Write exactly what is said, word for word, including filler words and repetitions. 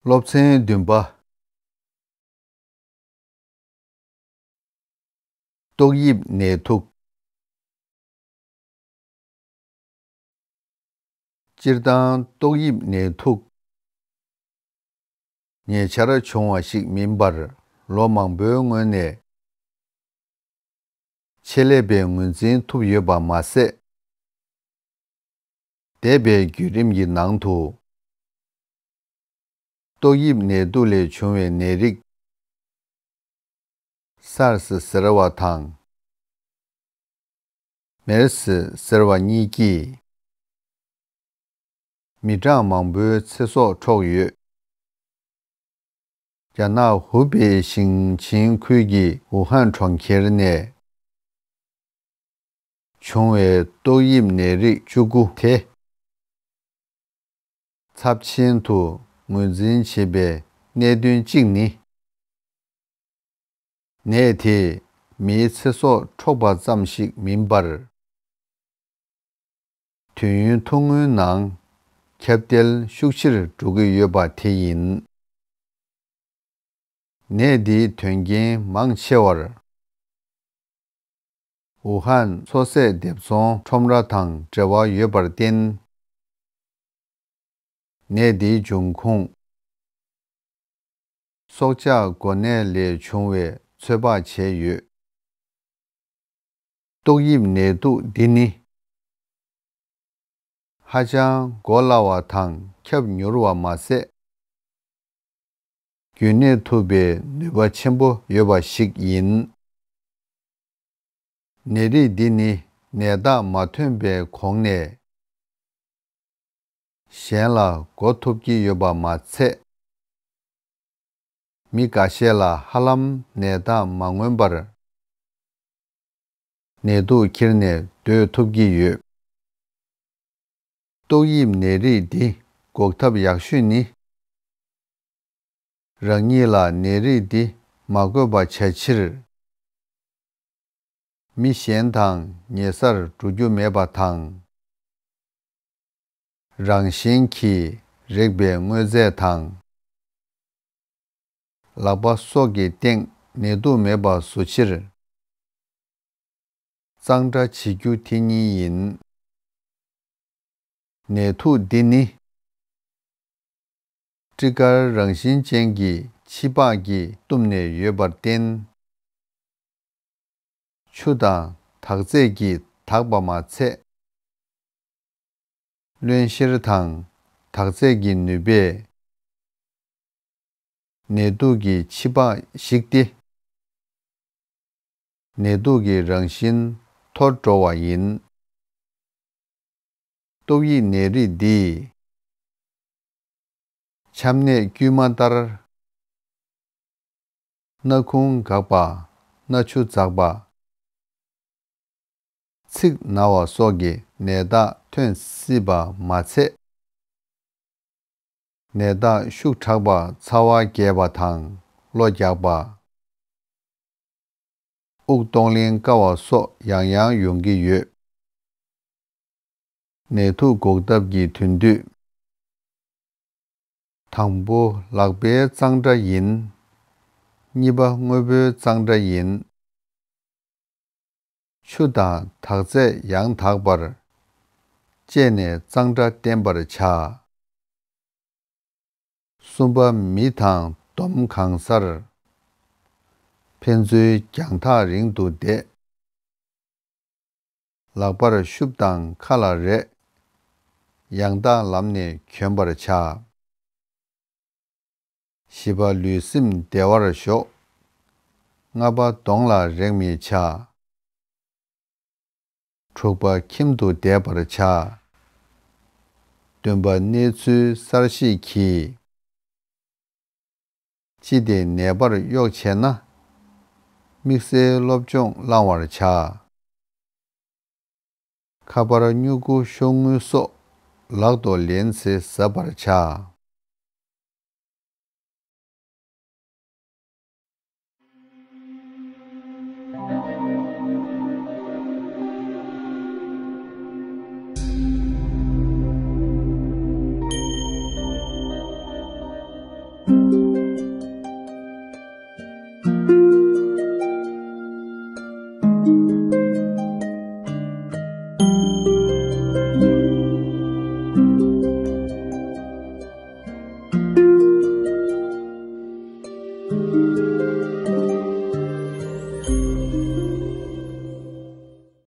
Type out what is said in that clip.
སློབ་ཚན་བདུན་པ། ཏོག་དབྱིབས་ནད་དུག་སྤྱིར་བཏང་ཏོག་དབྱིབས་ནད་དུག་ཉེ་ཆར་བྱུང་བ་ཞིག་མིན་པར་ལོ་མང་པོའི་སྔོན་ནས་ཆེད་ལས་པས་ངོས་འཛིན་ཐུབ་ཡོད་པ་མ་ཟད། འདས་པའི་བརྒྱུད་རིམ་གྱི་ནང་དུ། ཏོག་དབྱིབས་ནད་དུག་ལས་བྱུང་བའི་ནད་རིགས། སཱར་སི་ཟེར་བ་དང་། མེར་སི་ཟེར་བ་གཉིས་ཀྱིས། མི་གྲངས་མང་པོའི་ཚེ་སྲོག་འཕྲོག་ཡོད། རྒྱ་ནག་ཧུ་པེ་ཞིང་ཆེན་ཁུལ་གྱི་ཝུ་ཧན་གྲོང་ཁྱེར་ནས་བྱུང་བའི་ཏོག་དབྱིབས་ནད་རིགས་བཅུ་དགུ་དེ། ཚབས་ཆེན་དུ་ངོས་འཛིན་བྱེད་པའི་གནད་དོན་གཅིག་ནི། ནད་དེས་མིའི་ཚེ་སྲོག་འཕྲོག་པ་ཙམ་ཞིག་མིན་པར། དུས་ཡུན་ཐུང་ངུའི་ནང་ཁྱབ་གདལ་ཤུགས་ཆེར་འགྲོ་གི་ཡོད་པ་དེ་ཡིན། ནད་འདིའི་དོན་རྐྱེན་མང་ཆེ་བར། ཝུ་ཧན་མཚོ་ཟས་འདེབས་ཚོང་ཁྲོམ་ར་དང་འབྲེལ་བ་ཡོད་པར་བརྟེན། ནད་འདིའི་འབྱུང་ཁུངས། སྲོག་ཆགས་འགོ་ནད་ལས་བྱུང་བའི་ཚོད་དཔག་བྱས་ཡོད། ཏོག་དབྱིབས་ནད་དུག་འདི་ནི། ཧ་ཅང་འགོ་སླ་བ་དང་ཁྱབ་མྱུར་བ་མ་ཟད། རྒྱུན་གནས་ཐུབ་པའི་ནུས་པ་ཆེན་པོ་ཡོད་པ་ཞིག་ཡིན། ནད་རིགས་འདི་ནི་ནད་རྟགས་མ་ཐོན་པའི་གོང་ནས། གཞན་ལ་འགོ་ཐུབ་ཀྱི་ཡོད་པ་མ་ཚད། མི་འགའ་ཤས་ལ་ཧ་ལམ་ནད་རྟགས་མ་མངོན་པར། ནད་དུག་ཁྱེར་ནས་སྡོད་ཐུབ་ཀྱི་ཡོད། ཏོག་དབྱིབས་ནད་རིགས་འདི་འགོག་ཐབས་ཡག་ཤོས་ནི། རང་ཉིད་ལ་ནད་རིགས་འདི་མ་འགོས་པ་བྱ་ཕྱིར། མི་གཞན་དང་ཉེ་སར་འགྲོ་རྒྱུ་མེད་པ་དང་། རང་བཞིན་གྱིས་རེག་པའི་དངོས་རྫས་དང་། ལག་པ་སོགས་ཀྱི་སྟེང་ནད་དུག་མེད་པ་བཟོ་ཕྱིར། གཙང་སྦྲ་བྱེད་རྒྱུ་དེ་གཉིས་ཡིན། ནད་དུག་འདི་ནི། སྤྲི་དཀར་རང་བཞིན་ཅན་གྱི་ཕྱི་པགས་ཀྱིས་བཏུམས་ནས་ཡོད་པར་བརྟེན། ཆུ་དང་དག་རྫས་ཀྱིས་དག་པ་མ་ཚད། རློན་གཤེར་དང་དག་རྫས་ཀྱི་ནུས་པས། ནད་དུག་གི་ཕྱི་པགས་ཞིག་སྟེ། ནད་དུག་གི་རང་བཞིན་འཐོར་འགྲོ་བ་ཡིན། ཏོག་དབྱིབས་ནད་རིགས་འདིས། ཆམ་ནད་དཀྱུས་མ་ལྟར། སྣ་ཁུང་འགག་པ། སྣ་ཆུ་འཛག་པ། ཚིགས་ན་བ་སོགས་ཀྱི་ནད་རྟགས་ཐོན་སྲིད་པ་མ་ཚད། ནད་རྟགས་ཤུགས་དྲག་པ་ཚ་བ་རྒྱས་པ་དང་གློ་རྒྱག་པ། དབུགས་གཏོང་ལེན་དཀའ་བ་སོགས་ཡང་ཡང་ཡོང་གི་ཡོད། ནད་དུག་འགོག་ཐབས་ཀྱི་དོན་དུས། དང་པོ་ལག་པའི་གཙང་སྦྲ་ཡིན། གཉིས་པ་དངོས་པོའི་གཙང་སྦྲ་ཡིན། ཆུ་དང་དག་རྫས་ཡང་དག་པར་སྤྱད་ནས་གཙང་སྦྲ་བསྟེན་པར་བྱ། གསུམ་པ་མི་དང་འདོམ་གང་སར། ཕན་ཚུན་རྒྱང་ཐག་རིང་དུ་བསྡད། ལག་པར་ཤུབས་དང་ཁ་ལ་རས། ཡང་དག་ལམ་ནས་གྱོན་པར་བྱ། བཞི་པ་ལུས་སེམས་བདེ་བར་ཞོག་ལྔ་པ་གདོང་ལ་རེག་མི་བྱ། དྲུག་པ་ཁྱིམ་དུ་བསྡད་པར་བྱ། བདུན་པ་གནས་ཚུལ་གསར་ཤེས་ཀྱིས། ཅི་སྟེ་ནད་པར་གཡོག་བྱས་ན། དམིགས་བསལ་སློབ་སྦྱོང་བླང་བར་བྱ། ཁ་པར་སྨྱུ་གུ་ཤོག་དངུལ་སོགས་ལག་ཏུ་ལེན་ཚེ་གཟབ་པར་བྱ།